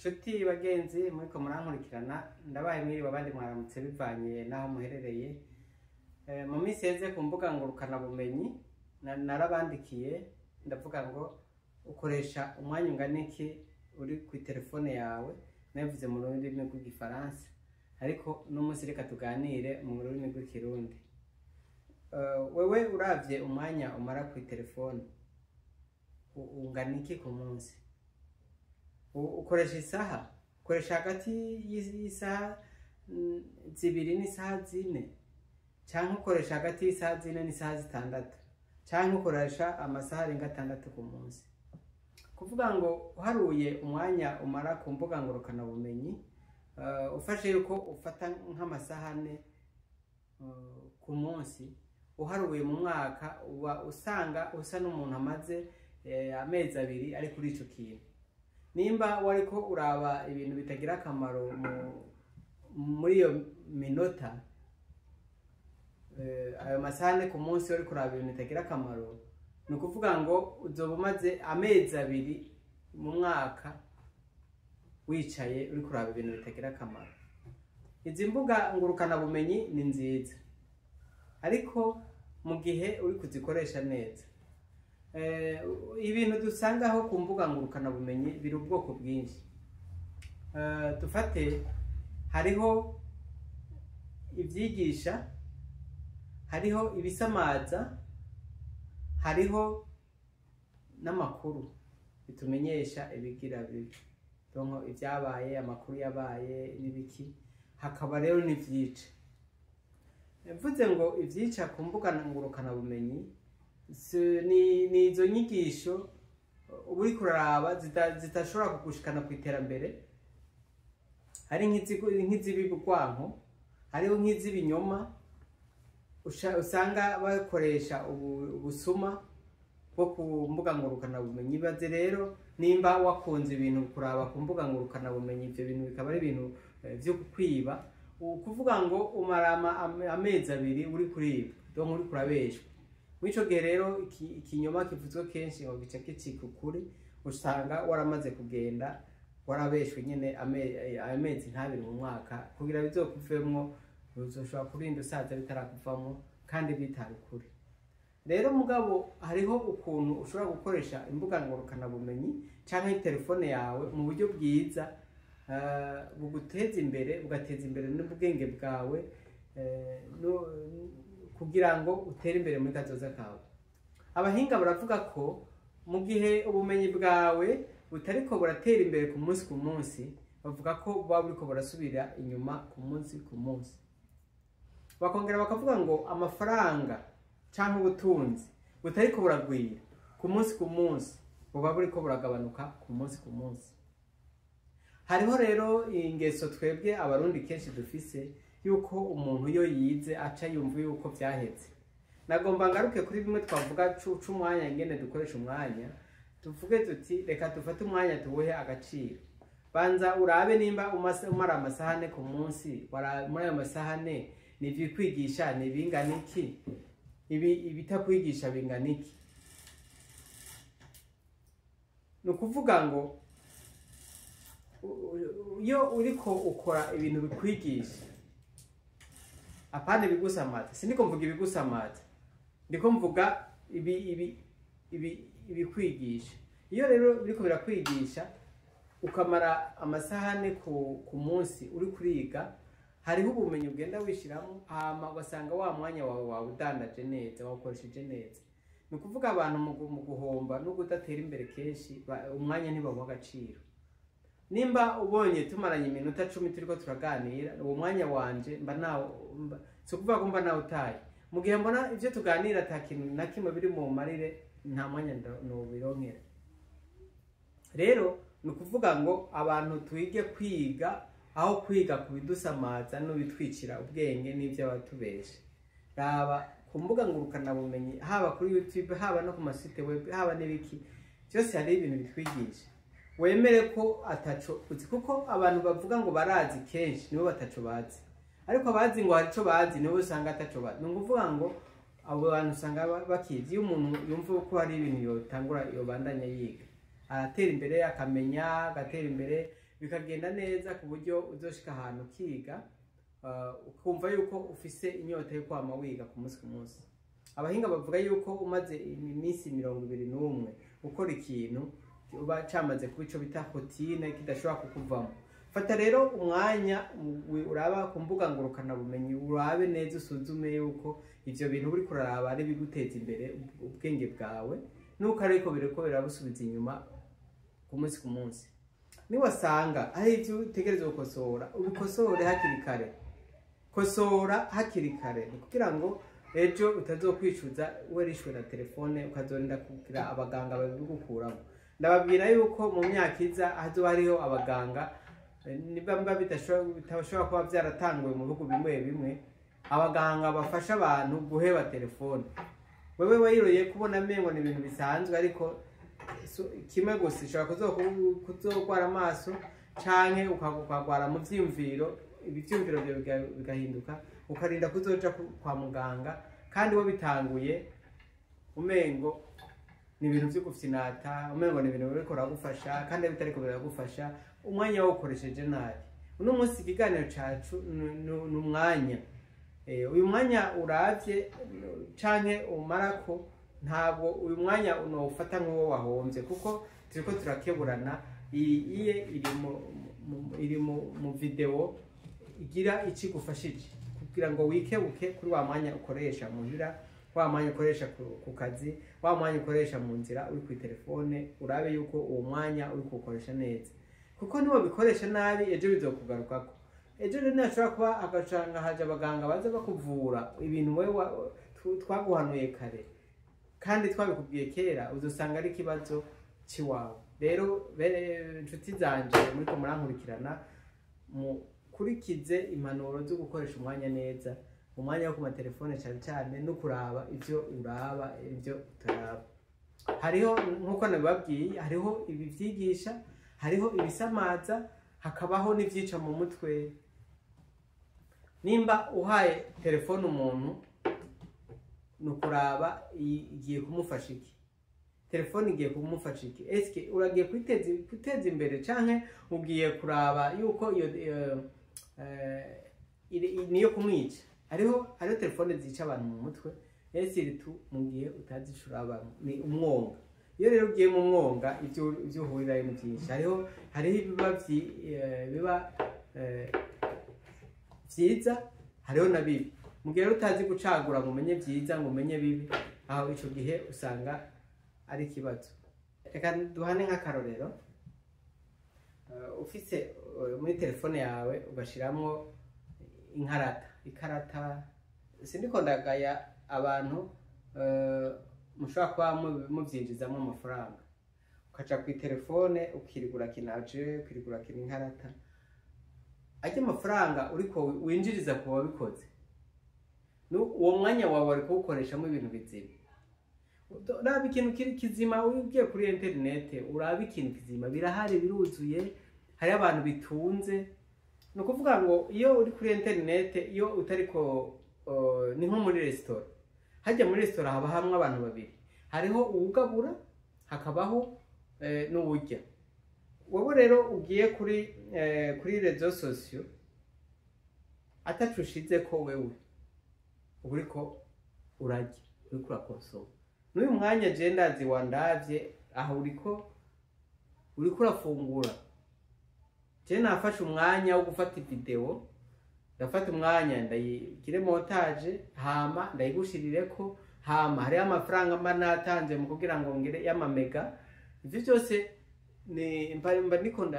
Nshuti bagenzi muriko murankurikirana, ndabaye mwiriwe, abandi mwaramutse bivanye n'aho muherereye. Mu minsi iheze ku mbuga ngurukanabumenyi narabandikiye ndavuga ngo ukoresha umwanya ungana iki uri ku telefone yawe. Nabivuze mu rurimi rw'Igifaransa, ariko uno munsi reka tuganire mu rurimi rw'Ikirundi. Wewe uravye umwanya umara ku telefone ungana iki ku munsi? Ukoresha isaha, ukoresha hagati y'isaha 2 n'isaha 4, canke ukoresha hagati y'isaha 4 n'isaha 6, canke ukoresha amasaha arenga 6 ku munsi. Kuvuga ngo uharuye umwanya umara ku mbuga ngurukanabumenyi, ufashe yuko ufata nk'amasaha 4 ku munsi, uharuye mu mwaka uba usanga usa n'umuntu amaze amezi 2 ari kuri ico kintu. Nimba wariko uraba ibintu bitagira akamaro muri iyo minota, ayo masaha 4 ku munsi wariko uraba ibintu bitagira akamaro, ni ukuvuga ngo uzoba umaze amezi 2 mu mwaka wicaye uriko uraba ibintu bitagira akamaro. Izi mbuga ngurukanabumenyi ni nziza, ariko mu gihe uri kuzikoresha neza. Ibintu dusangaho ku mbuga ngurukanabumenyi biri ubwoko bwinshi. Dufate hariho ivyigisha, hariho ibisamaza, hariho n'amakuru bitumenyesha ibigira bibi, donc ivyabaye, amakuru yabaye n'ibiki. Hakaba rero n'ivyica. Mvuze ngo ivyica ku mbuga ngurukanabumenyi ni izo nyigisho uba uriko uraraba zidashobora kugushikana ku iterambere. Hari nk'izibibwanko, hariho nk'iz'ibinyoma usanga bakoresha ubusuma bwo ku mbuga ngurukanabumenyi. Ibaze rero nimba wakunze ibintu kuraba ku mbuga ngurukanabumenyi, ivyo bintu bikaba ari ibintu vyo kukwiba, ukuvuga ngo umara amezi 2 uri kuriba, donc uri kurabeshwa. Mw'ico gihe rero ikinyoma kivuzwe kenshi ngo gica gicika ukuri, usanga waramaze kugenda warabeshwe nyene amezi 2 mu mwaka, kugira bizokuvemwo uzoshobora kurinda usaza bitarakuvamwo kandi bitari ukuri. Rero mugabo hariho ukuntu ushobora gukoresha imbuga ngurukanabumenyi canke telefone yawe mu buryo bwiza, buguteza imbere, bugateza imbere n'ubwenge bwawe, kugira ngo utere imbere muri kazoza kawe. Abahinga baravuga ko mu gihe ubumenyi bwawe butariko buratera imbere ku munsi ku munsi, bavuga ko buba buriko burasubira inyuma ku munsi ku munsi. Bakongera bakavuga ngo amafaranga canke ubutunzi butariko buragwira ku munsi ku munsi, buba buriko buragabanuka ku munsi ku munsi. Hariho rero ingeso twebwe Abarundi kenshi dufise yuko umuntu iyo yize aca yumva yuko vyaheze. Nagomba ngaruke kuri bimwe twavuga c'umwanya, ingene dukoresha umwanya. Tuvuge tuti reka dufate umwanya tuwuhe agaciro. Banza urabe nimba umara amasaha 4 ku munsi, muri ayo masaha 4 ni ibikwigisha ni bingana iki, ibitakwigisha bingana iki. Ni ukuvuga ngo iyo uriko ukora ibintu bikwigisha, apana ibigusamaza. Sindiko mvuga ibigusamaza, ndiko mvuga ibikwigisha. Iyo rero biriko birakwigisha ukamara amasaha 4 ku munsi uri kuriga, hariho ubumenyi ugenda wishiramo, hama ugasanga wa mwanya wawe wawudandaje neza, wawukoresheje neza. Ni ukuvuga abantu mu guhomba no kudatera imbere kenshi, umwanya ntibawuha agaciro. Nimba ubonye tumaranye iminota 10 turiko turaganira, uwo mwanya wanje mba nawo, si ukuvuga ko mba nawutaye. Mu gihe mbona ivyo tuganira ata kintu na kimwe biri mu marire, nta mwanya nobironkera. Rero ni ukuvuga ngo abantu twige kwiga aho kwiga kubidusamaza n'ubitwicira ubwenge n'ivyo abatubesha. Raba ku mbuga ngurukanabumenyi, haba kuri YouTube, haba no ku masite web, haba n'ibiki byose, hari ibintu bitwigisha. Wemere ko ataco uzi, kuko abantu bavuga ngo barazi kenshi nibo bataco bazi, ariko abazi ngo hari ico bazi nibo usanga ataco bazi. Ni ukuvuga ngo abo bantu usanga bakizi. Iyo umuntu yumva ko hari ibintu yotangura yobandanya yiga, aratera imbere, akamenya, agatera imbere. bikagenda neza ku buryo uzoshika ahantu ukiga, ukumva yuko ufise inyota yo kwama wiga ku munsi ku munsi. Abahinga bavuga yuko umaze iminsi 21 ukora ikintu, uba camaze kuba ico bita routine, kidashobora kukuvamo. Fata rero umwanya uraba ku mbuga ngurukanabumenyi, urabe neza, usuzume yuko ivyo bintu uriko uraraba ari biguteza imbere ubwenge bwawe, nuko ariko biriko birabusubiza inyuma ku munsi ku munsi. Niwasanga hari ivyo utegerezwa gukosora, ubikosore hakiri kare. Kosora hakiri kare ni kugira ngo ejo utazokwicuza warishwe na telefone, ukazorinda kugira abaganga babigukuramo. Ndababwira yuko mu myaka iza hazoba hariho abaganga, niba mba bidashobora kuba byaratanguwe mu bihugu bimwe bimwe, abaganga bafasha abantu guheba telefone. Wewe wayiroye kubona amengo ni ibintu bisanzwe, ariko kimwe gusa ushobora kuzogwara amaso canke ukagwara mu vyiyumviro, ivyiyumviro vyawe bigahinduka, ukarinda kuzoja kwa muganga, kandi bo bitanguye umengo ni ibintu vyo gufyinata, umengo ni ibintu biriko biragufasha, kandi bitariko biragufasha. Umwanya wawukoresheje nabi. Uno munsi ikiganiro cacu ni umwanya. Uyu mwanya uravye canke umarako, ntabwo uyu mwanya unofata nk'uwo wahomvye, kuko turiko turakeburana. Iye iri mu video igira ikigufashije kugira ngo wikebuke kuri wa mwanya ukoresha muhira, wa mwanya ukoresha ku kazi, wa mwanya ukoresha mu nzira uri kuri telefone, urabe yuko uwo mwanya uri kuwukoresha neza, kuko niwo bikoresha nabi ejo bizokugarukako. Ejo rero ntashobora kuba agacanga haje abaganga baza bakuvura ibintu wewe twaguhanuye kare kandi twabikubwiye kera, uzosanga ari ikibazo ciwawe. Rero inshuti zanje muriko murankurikirana, mukurikize impanuro zo gukoresha umwanya neza, umwanya wo ku matelefone cyane cyane, no kuraba ivyo uraba ivyo utaraba. Hariho, nkuko nabibabwiye, hariho ibivyigisha, hariho ibisamaza, hakabaho n'ivyica mu mutwe. Nimba uhaye telefone umuntu, ni ukuraba igiye kumufasha iki, telefone igiye kumufasha iki. Eske uragiye kwiteza imbere, canke ugiye kuraba yuko iyo niyo kumwica? Hariho telefone zica abantu mu mutwe, ese mu gihe utazi ico uraba ni umwonga. Iyo rero ugiye mu mwonga, ivyo uhurirayo ni vyinshi. Hariho ibiba biba vyiza, hariho na bibi. Mu gihe rero utazi gucagura ngo umenye vyiza, ngo umenye bibi, aho ico gihe usanga ari ikibazo. Reka duhane nk'akarorero. Ufise muri telefone yawe ugashiramwo inkarata, ikarata, sindiko ndagaya abantu mushobora kuba muvyinjizamwo amafaranga, ukaca kwi telefone ukirigura kinaje, ukirigura kina inkarata, arya amafaranga uriko winjiriza ku wabikoze, uwo mwanya wawe wari kuwukoreshamo ibintu bizima. Uraba ikintu kiri kizima, ugiye kuri interinete uraba ikintu kizima, birahari, biruzuye, hariho abantu bitunze. Ni ukuvuga ngo iyo uri kuri interinete, iyo utariko, ni nko muri resitora. Hajya muri resitora haba hamwe abantu babiri, hariho uwugabura, hakabaho n'uwurya. Wowe rero ugiye kuri réseaux sociaux ataco ushizeko, wewe uba uriko urarya, uriko urakonsoma. N'uyu mwanya je ndazi wandavye aho uriko urafungura. Je nafashe umwanya wo gufata video, ndafata umwanya ndayigire montage, hama ndayigushirireko, hama hariho amafaranga mba natanze mu kugira ngo ngire y'amamega. Ivyo byose ni mba ndiko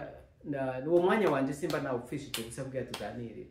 uwo mwanya wanje simba nawupfishije gusa kugira tuganire.